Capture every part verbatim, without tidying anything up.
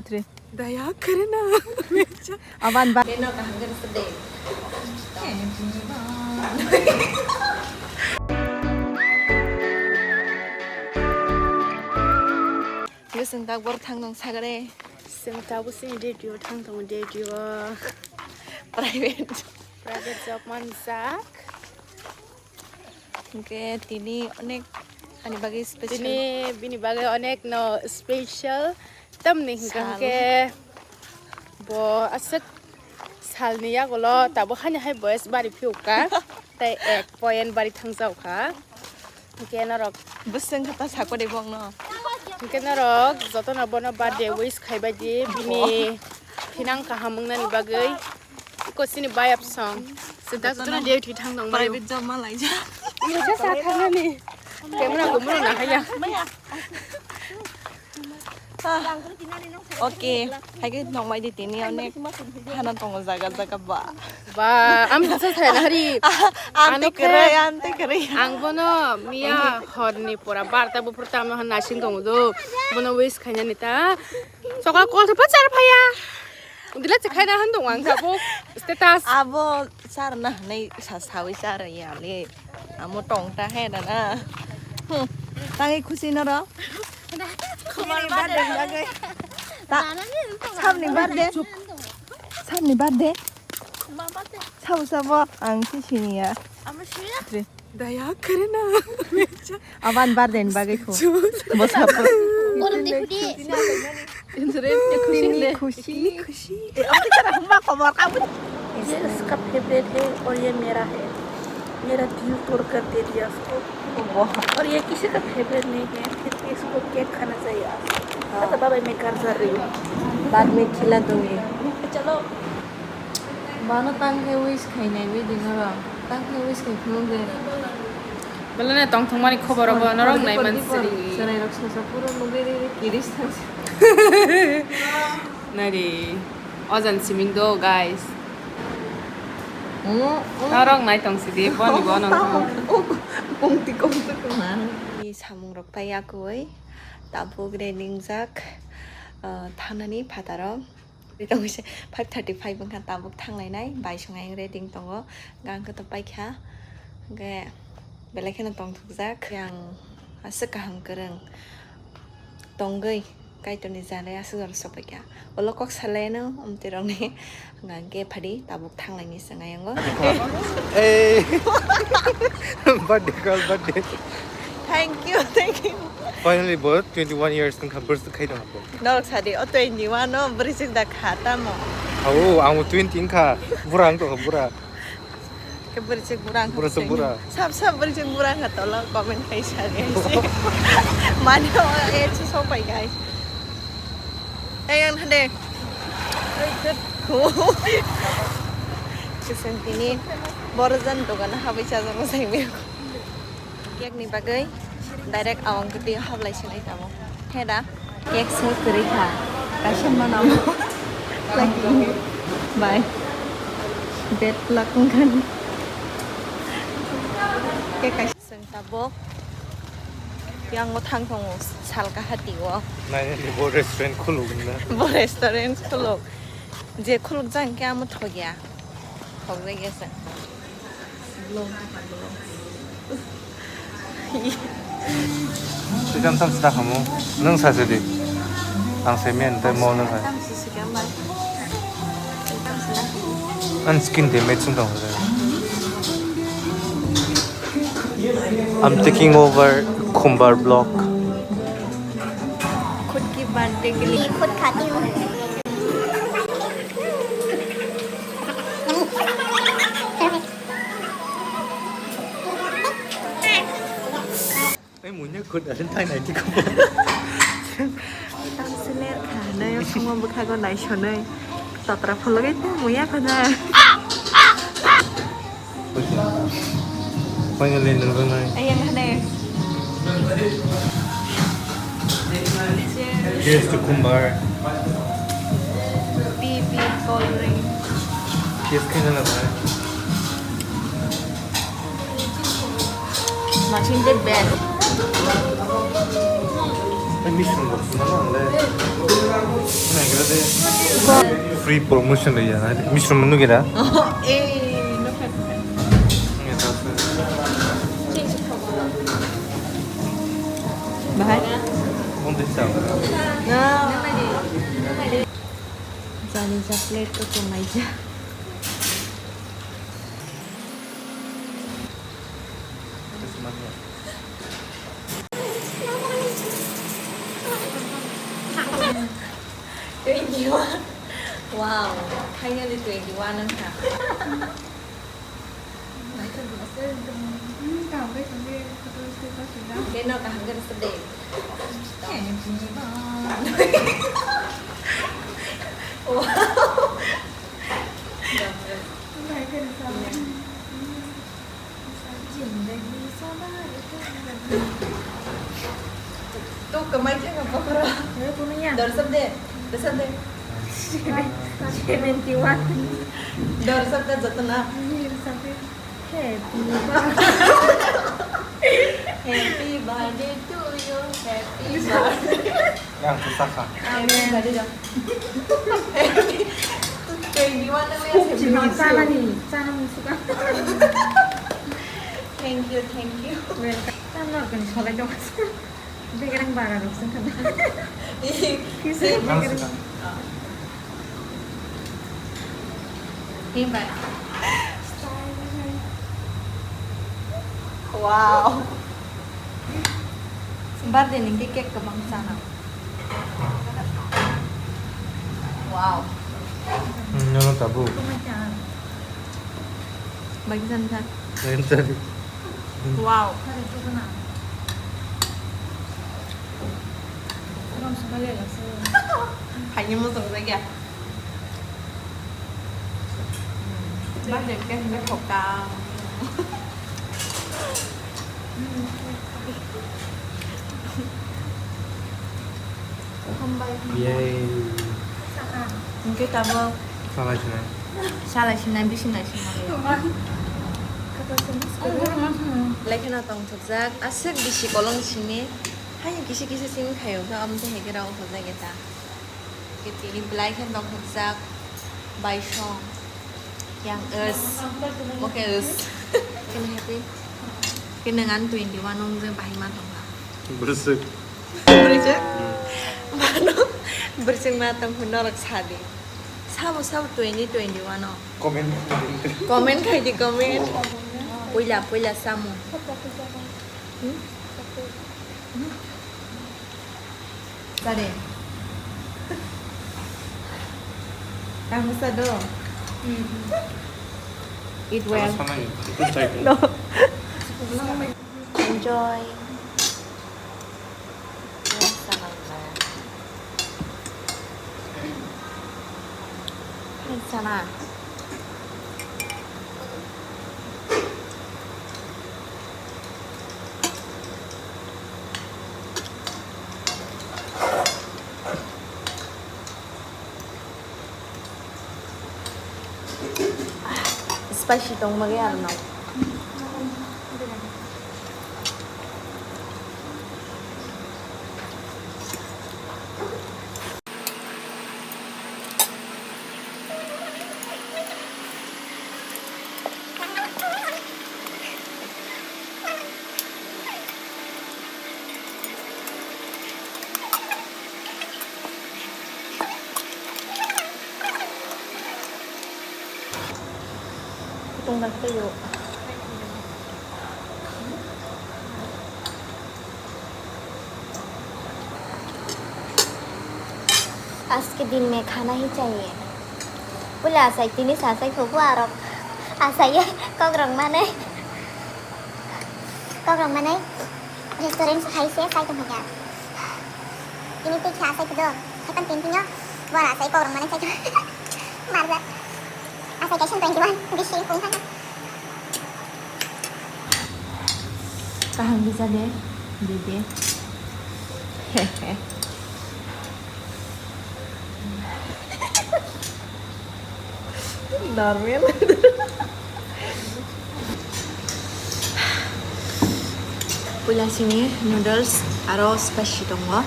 Daya karna. Aban ba. Beno kaham khe rwchap de. Yo, chwng tak bor thang tong sagre. Chwng tabuk chini duty o thang tongo, duty o. Private. Private job manjak. Hwnkhe tini onek ani bagwi special. Tini bini bagwi onek no special. Tamni hwnkha hwnkhe bo aswk salni yagulo tabuk hani hai boyes bari phiyokha. Tei ek point bari thangjakha. Hwnkhe norok bwswng khe ta sakode bongno. Hwnkhe norok jotono bono birthday wish khaibai di, bini thinang kaham wngnani bagwi. Iko chini bayap song. Sida jotono duty thang tong private job ma laijak. Mujhe sa thangani. Camera gumro na haya. Okay, hai khe nongmai di tini onek hana tongo jaga jaga ba. Ba, am sa sa na hari. Ang tei kwrwi, ang tei kwrwi. Ang bono miya horni pora barta buphur tamo hwn nasing tongo do. Bono wish khainani ta. Sokal call thapa char phaya. Dila chekhai na hwn tongo ang tabuk status. Abo char na hwnwi sa sawi char ya le. Amo tong ta he da na. Hmm. Tangi khusi no ro. Khumar birthday ni bagwi. Ta, sabni birthday. Sabni birthday. Sabo sabo ang si sini ya. Daya karna. Aban birthday ni bagwi khu. Bo sabo. Khusi. Khusi. ये इसका फेवरेट है और ये मेरा है। मेरा दिल तोड़ कर दे दिया उसको। और ये किसी का फेवरेट नहीं है, फिर भी इसको केक खाना चाहिए आज। हाँ। अच्छा, बाय बाय, मैं घर जा रही हूँ। बाद में खिला दूंगी। चलो। Bano tang khe wish khainai wi dino ro. Tang khe wish khai phunuk de. Belai no tongthokmani khobor obo norok nai man siri. Chwrai rok sosa puro nugwi ri ri kiris thang. Nari. Ojan siming do, guys. Norok nai tong sidi, boni bo nong tong. Kongti kongti kongna. Samung rok pai yakui. Tabuk ready wngjak, ah, thangnani phataro. Five thirty-five wngkha, tabuk thanglainai, bai song ayang ready wng tongo, gang khe to paikha, hwnkhe belai kheno tongthokjak. Yang aswk kaham kwrwng tongwi Kaitorni janai aswk jora sopaikha, ulo kok salaino omtwi rokni, hwnkhe phadi tabuk thanglaini chwng ayango. Hey. Birthday girl, birthday. Thank you, thank you. Finally, bo twenty-one years wngkha, burst khai tong bo. Norok sadi, o twenty-one o bwrwi chwk da kha tamo. Hao, ang bo twenty wngkha. Bura wng tongkha, bura. Ke bwrwi chwk bura wngkha. Bura chwk bura. Sab sab bwrwi chwk bura wngkha, tolo comment khai sadi hai se. Mani o age se sok pai guys. Ei, ang thade. Kwchwng tini borojan dogan habwi chajakma sai mero. Cake ni bagwi direct awang kwtwi hablai sinai tamo. He da? Cake se kwrwi kha. Kaisa mano. Bye. Bad luck wngkha. Cake kaisa. Chwng tabuk yango thang tongo, salka hati o. Nainani bo restaurant khuluk na. Bo restaurant khuluk. Je khuluk jang khe amo thogya. Thokjagya se. Sikam tham sida khamu. Nwng sa sidi. Ang se men tai mo nwng hai. Sikam bai. Sikam sida. An skin damage wng tong. I'm taking over Khumbar vlog. खुद की बर्थडे के लिए खुद खाती हूँ। Ai, munya khut asin thai nai tiko. Tang siler kha, nayo songma bwkhago naisonoi. Totra phologai tang muya khana. Finally, nurunai. Ayang hane. Cheers to Khumbar. Pee pee cold drink. Cheers khaina labai. Nothing the best. Mushroom box mana le? Free promotion ya, mushroom menu kira? Oh, eh, no fat. Bahai? Untung tahu. Jani chocolate tu cuma aja. Twenty-one. Wow, finally twenty-one ang ka. Keno kaham khe rwchapdi. Wow. Tu kamai khe ka pokora. Dorsa de, dorsa de. Seventy one. Dorsa de jotona. Happy birthday. Happy birthday to you. Happy birthday. Yang susah kah? Happy birthday. Twenty one na. Chini chana ni, chana musuka. Thank you, thank you. Welcome. Tam nor kani solai dong. Bekereng bara rok sing kha. Kisa bekereng. Himbai. Wow. Birthday ni cake kwbang chana. Wow. Hmm, nono tabuk. Bagi sana. Bagi sana. Wow. Haini mo tong lagi ya. Birthday cake ni thokta. Hambai. Yay. Hingke tabuk. Salai sinai. Salai sinai, bisinai sinai. Lekheno tongthokjak, aswk bisi kolong simi. Haini kisi kisi simi khayo, khe omo twi hai khe rw hojak eta. Khe tini belai khe tongthokjak, baisong. Yang es. Oke, es. Kini happy. Kini ngan twenty one wng je bahai ma tongkha. Bwswk. Bwswk? Hmm. Mano, bwswk ma tong phun norok sadi. Sabo, sabo twenty twenty one o. Comment. Comment khai di, comment. Puila, puila samung. Hmm? Sade. Kamu sado. Eat well. Sama itu cai. No. Enjoy. Sana. Spicy tong mage arno. Kutung dak tei o. आज के दिन में खाना ही चाहिए। Pula asai tini sasai khubu arok asai kokrok manai. Kokrok manai restaurant hai se sai tong ya. Tini tei kha asai kudo. Hai pan tin tin yo. Bora asai kokrok manai sai tong. Marga. Asai kaisa twenty one bisi kung kha. Kaham bisa de, dede. Normal. Puila sini noodles aro spicy tongo.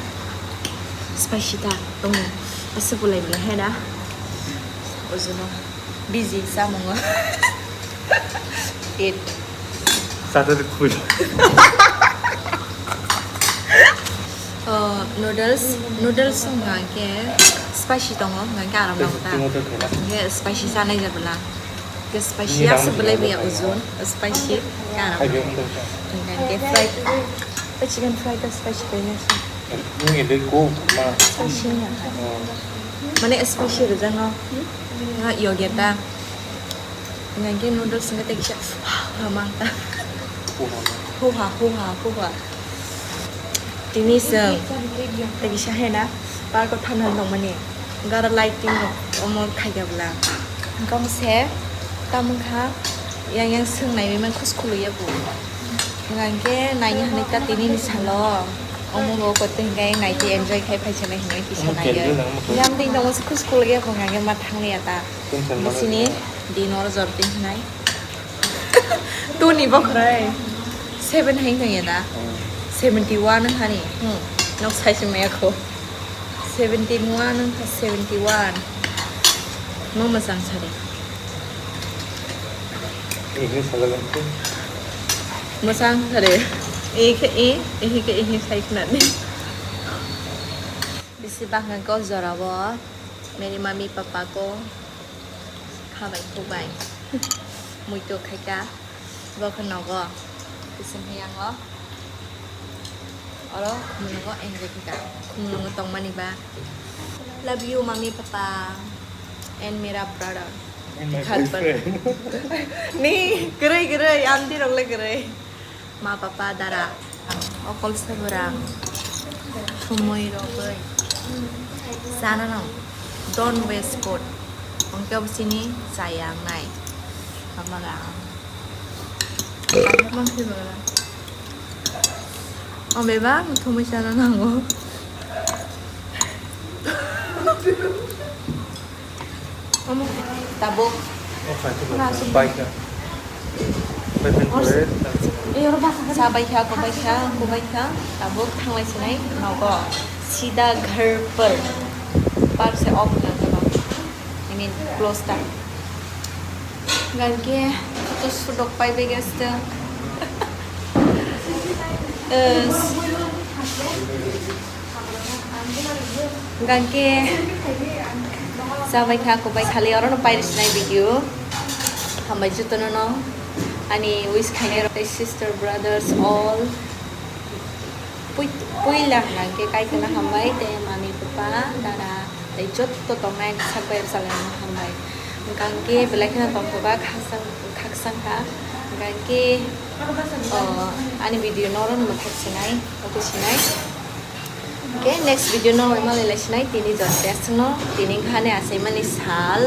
Sita tongo. Asa bulai bulai hai da. Ojono. Busy samungo. Eight. Saturday kuy. Oh, noodles, noodles wngkha hwnkhe spicy tongo, hwnkha hwnkhe aram nango ta. Hwnkhe spicy chanai jabwla. Hwnkhe spicy aswk belai buya ujun, spicy hwnkhe aram nango. Hwnkhe fried, chicken fried ta spicy khainai se. Nini de ko ma. Spicy wngkha. Mane spicy rwjakno. Yogurt ta. Hwnkhe noodles wngkha tei kisa ha ha mang ta. Huha, huha, huha. Tini chwng tei kisa hena park o thangna tongmani. Gara lighting rok omo khaikha bwla. Hwnkhe omo se tamo wngkha yang yang swng naiwi mankha school o yabu. Hwnkhe naini hwnwi ta tini ni salo omo bo koto hwnkhe naitwi enjoy khai phaisanai hwnwi kisa naiwi. Yang twi tongo school o yabu hwnkhe ma thangliya ta. Bisini din oro jor tin hinai. Tuni bokhrai. Seven hai wngya da. Seventy one wngkha ni. Hmm. Nok sai se maya kho. Seventy one wngkha, seventy one. No mwchang sari. Ini salah lagi. Mwchang sari. Ini ke ini, ini ke ini sai kena ni. Bisi bahkan kau jorabo. Meri mami papa ko. Khabai khubai. Muito khaika. Bo khe nogo. Bising khe yango. Oro khumulungo enjoy khaika. Khumulungo tongmani ba. Love you, mami, papa, and mera brother. And my boyfriend. Ni, kwrwi, kwrwi, aunty rok le kwrwi. Ma papa dara, okol sebrang, sumui rogwi, chana no, don't waste food, hwnkhe obo chini chaya wngnai, amaga. O bebak thumui chana nango. Omo tabuk. Baikha. Sa baikha, kubaikha, kubaikha, tabuk thanglai sinai nogo. Sida ghar par. Par se off na kaba. I mean, close ta. Ganke to sudok pai begas ta. Eh, Hwnkhe chabai kha, kubai khali orono pairi sinai video. Hambai jotono no ani wish khainai rok tei sister brothers all. Pui-, puila hwnkhe kaitorno hambai tei mami papa dada tei jotto tongnai sak bai rwchapnairokno hambai. Hwnkhe belai kheno tongthokha khakchang, khakchang kha. Hwnkhe, oh, ani video no orono mwthak sinai, obo sinai. Hwnkhe next video no malai lai sinai tini jon test no tini khane achaimani sal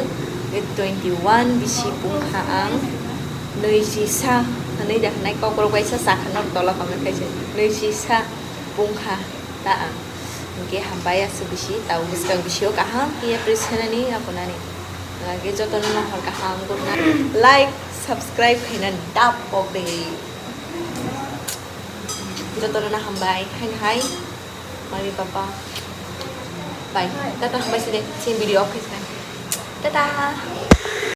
twenty one bisi pungkha ang nui si sa hwnwi da hwnai kokrok bai sa sakha no tola comment khai se nui si sa pungkha ta ang hwnkhe hambai aswk bisi tau bwskang bisio kaham khe appreciate khainani aphunani hwnkhe jotono no hor kaham good night like subscribe khaina da pok de jotono no hambai khaina hai. Mami papa. Bye. Tata hambai sini. Sini video off khaisai. Tata.